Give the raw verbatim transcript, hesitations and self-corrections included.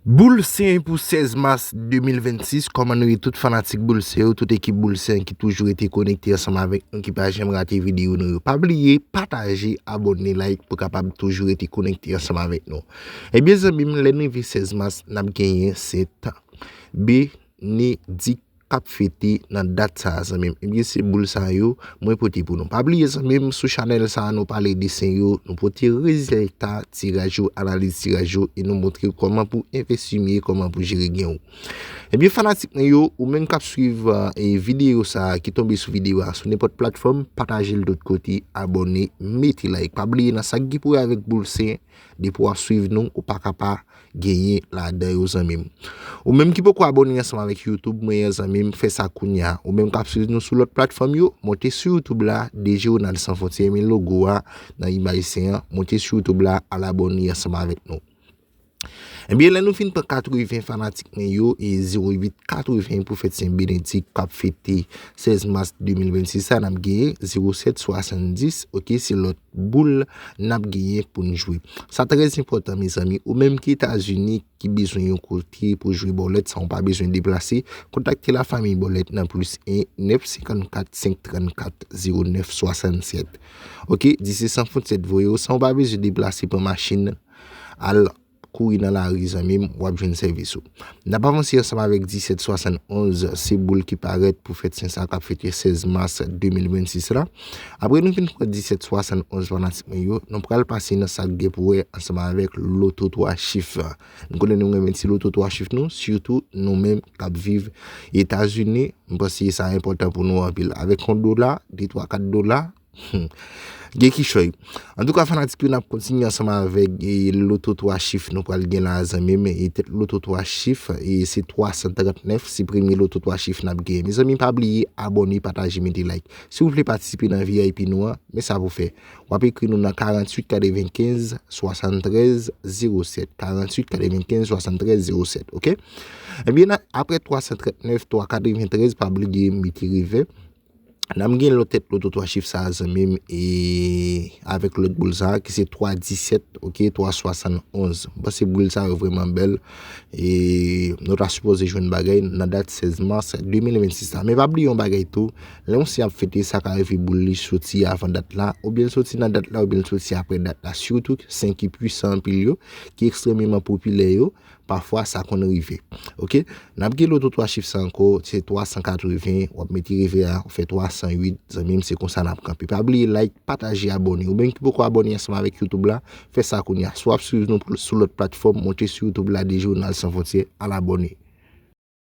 Boul Sen pou sèz mas de mil vennsis, kòman nou ye tout fanatik Boul Sen yo, tout ekip Boul Sen ki toujou rete konekte ansanm avèk nou, ki pa janm rate videyo nou yo. Pa bliye pataje, abòne, like pou kapab toujou rete konekte ansanm avèk nou. Ebyen zanmi m, lè n rive sèz mas, n ap genyen Sent Benedikt k ap fete nan dat sa a, zanmi m. Ebyen se boul sa yo mwen pote pou nou. Pa bliye zanmi m, sou chanèl sa a nou pale de Sen yo, nou pote rezilta tiraj yo, analiz tiraj yo, e nou montre w kòman pou envesti, kòman pou jere gen w. Ebyen fanatik mwen yo, ou menm k ap swiv e videyo sa a ki tonbe sou videyo a sou nenpòt platfòm, pataje l tout kote, abòne, mete like. Pa bliye nan sa k gen pou wè avèk Boul Sen, depi w ap swiv nou, ou pa ka pa genyen ladan yo, zanmi m. Ou menm ki poko abòne ansanm avèk YouTube mwen an, zanmi m, fè sa kounya. Ou menm k ap swiv nou sou lòt platfòm yo, monte sou YouTube la, D J Ronald Sans Frontières, men logo a nan imaj Sen an, monte sou YouTube la, al abòne ansanm avèk nou. Ebyen lè nou fin pran katreven fanatik mwen yo, e zewo uit katreven pou fèt Sen Benedikt k ap fete sèz mas de mil vennsis sa, n ap genyen zewo sèt swasanndis, oke, se lòt boul n ap genyen pou n jwe. Sa trè enpòtan mezanmi, ou menm ki Etazini ki bezwen yon kote pou jwe bòlèt san w pa bezwen deplase, kontakte lafanmi bòlèt nan plis en nèf senkannkat senk trannkat zewo nèf swasannsèt. Oke, di se Sans Frontières voye w san w pa bezwen deplase, pran machin, al kouri nan lari zanmi m, w ap jwenn sèvis ou. N ap avanse ansanm avèk disèt swasannonz, se boul ki parèt pou fèt Sen sa k ap fete sèz mas de mil vennsis la. Apre nou fin pran disèt swasannonz fanatik mwen yo, nou pral pase nan sa k gen pou wè ansanm avèk loto twa chif. M konnen nou renmen ti loto twa chif nou, sitou nou menm k ap viv Etazini. M panse sa enpòtan pou nou anpil. Avèk yon dola, de, twa, kat dola, hmm, gen kichòy. Antouka fanatik yo, n ap kontinye ansanm avèk e loto twa chif nou pral gen la zanmi m. E tèt loto twa chif, e se twa san trannèf, se premye loto twa chif n ap gen. Mezanmi, pa bliye abòne, pataje, mete like. Si w vle patisipe nan V I P nou an, men sa pou fè. W ap ekri nou nan karanntuit katrevenkenz swasanntrèz zewo sèt, karanntuit katrevenkenz swasanntrèz zewo sèt, oke? Ebyen, nan, apre twa san trannèf, twa katreventrèz, pa bliye mete revè. N ap gen lòt tèt loto twa chif sa a, zanmi m, e avèk lòt boul sa a, ki se twa disèt, oke, twa swasannonz. M panse boul sa yo vrèman bèl. E nou ta sipoze jwenn bagay nan dat sèz mas de mil vennsis la. Men pa bliye yon bagay tou, lè yon Sen ap fete, sa ka rive boul li soti avan dat la, oubyen l soti nan dat la, oubyen l soti apre dat la. Sitou Sen ki pwisan anpil yo, ki ekstrèmeman popilè yo, pafwa sa konn rive. Oke? N ap gen loto twa chif sa ankò, se twa san katreven, w ap mete revè a, ou fè twa san uit, zanmi m, se konsa n ap kanpe. Pa bliye like, pataje, abòne. Ou menm ki poko abòne ansanm avèk YouTube la, fè sa kounya. Si w ap swiv nou sou lòt platfòm, monte sou YouTube la, D J Ronald Sans Frontières, al abòne.